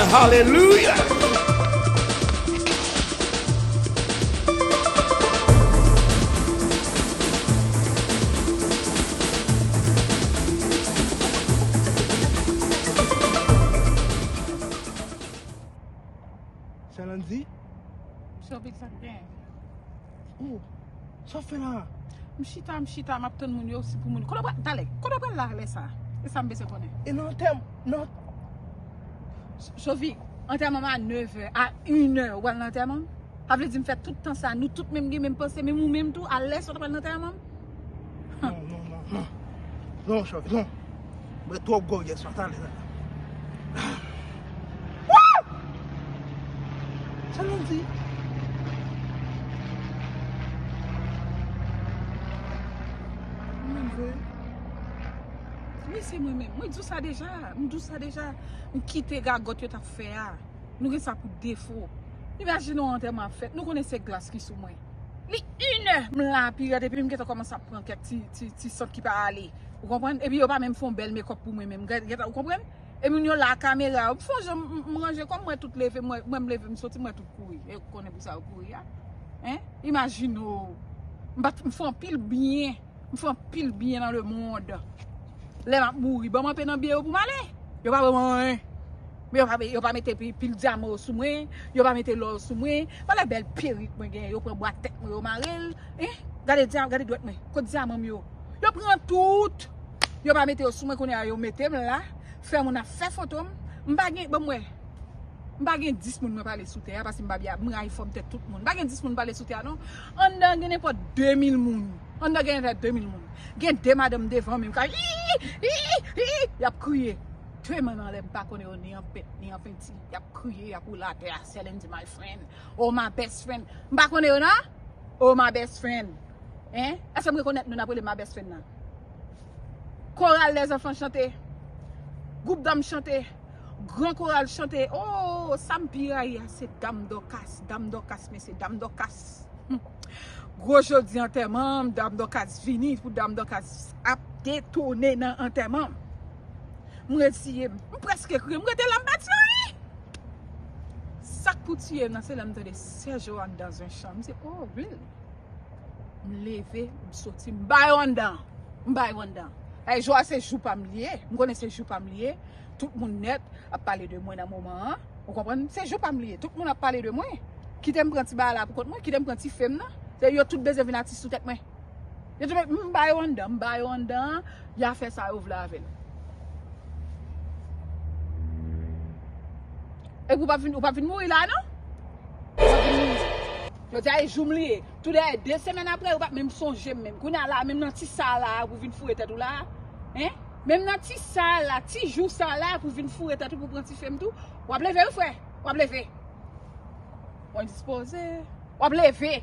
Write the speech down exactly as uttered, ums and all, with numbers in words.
Hallelujah. Sè Landy? Sovik, sa k gen? Oh, sa w fè la? M chita, m chita, m ap tann moun yo, si pou moun. Kote w pral, talè, kote w pral la, lè sa? E sa m bezwen konnen. E nan antèm-, nan Sovik, antèman m a nèv è, a inè, ou pral nan antèman m? Sa vle di m fè tout tan sa, nou tout menm gen menm panse, menm ou menm tou, a lè sa w ta pral nan antèman m? Non, non, non, non. Non, Sovik, non. Mwen twò gwo yè swa, talè, talè. Wouy! Sè Landy. Mwen vre. Wi, se mwen menm. Mwen di w sa deja. M di w sa deja. M kite gagòt yo t ap fè a. Nou gen sa pou defo. Imajine w antèman ap fèt. Nou konnen se glas ki sou mwen. Li inè, m la ap ret epi m gentan kòmanse ap pran kèk ti, ti, ti sant ki pa ale. Ou konprann? Epi yo pa menm fè yon bèl mekòp pou mwen menm. Gad, gad, ou konprann? E moun yo la kamera yo. M fè yon jan, m, m, m ranje kò m, m wè tout leve, m wè, m wè m leve, m soti, m wè tout kouri. E ou konnen pou sa yo kouri a. Hein? Imajine w. M pa t, m fè anpil byen. M fè anpil byen nan lemonn. Lè m ap mouri, ban m anpe nan byen yo pou m ale. Yo pa ban m anyen. Men yo pa, yo pa mete pi-, pil dyaman yo sou mwen. Yo pa mete lò yo sou mwen. Gade bèl perik mwen genyen. Yo pran bwa tèt mwen, yo mare l. Hein? Gade dya-, gade dwèt mwen. Kot dyaman m yo? Yo pran tout. Yo pa mete yo sou mwen, kounye a yo mete m la. Fè moun ap fè foto m. M pa gen, ban m wè. M pa gen dis moun mwen pale sou tè a, paske m pa byen, m rayi fòm tèt tout moun. M pa gen dis moun pale sou tè a, non. Anndan gen nenpòt de mil moun. Anndan gen nenpòt de mil moun. Gen de madanm devan menm k ap, ii, ii, ii, y ap kriye. De men anlè, m pa konnen yo ni an pent, ni an penti. Y ap kriye, y ap woule atè a, Sè Landy my friend. Oh, my best friend. M pa konnen yo, non? Oh, my best friend. Hein? Èske m rekonèt nou n ap rele my best friend nan? Koral lèzanfan chante. Gwoup danm chante. Gran koral chante. Oh, sa m pi rayi a, se Dam Dòkas. Dam Dòkas, mesye, Dam Dòkas. Hmm. Gwo jodi antèman m, Dam Dòkas vini pou Dam Dòkas ap detone nan antèman m. M reziye m. M prèske kriye. M rete la, m pa di anyen. Sa k pou tiye m nan, se lè m tande Sè Joanne dans un champ. M di, oh, really? M leve, m soti, m ba yo anndan. M ba yo anndan. Ay, jou a se jou pa m li ye. M konnen se jou pa m li ye. Tout moun nèt ap pale de mwen nan moman an. Ou konprann? Se jou pa m li ye. Tout moun ap pale de mwen. Kite m pran ti bagay la pou kont mwen, kite m pran ti fame nan. Se yo tout bezwen vin atis sou tèt mwen. Yo te met, m ba yo anndan, m ba yo anndan, y a fè sa yo vle avè l. Epi ou p ap vin, ou p ap vin mouri la, non? Ou p ap vin mouri. Jodi a, e jou m li ye. Tou dèyè de semèn apre, ou p ap menm sonje m menm. Kounye a la, menm nan ti sa la, pou vin foure tèt ou la, hein? Menm nan ti sa la, ti jou sa la, pou vin foure tèt ou, pou pran ti fame tou, w ap leve, wi, frè. W ap leve. Mwen dispoze. W ap leve.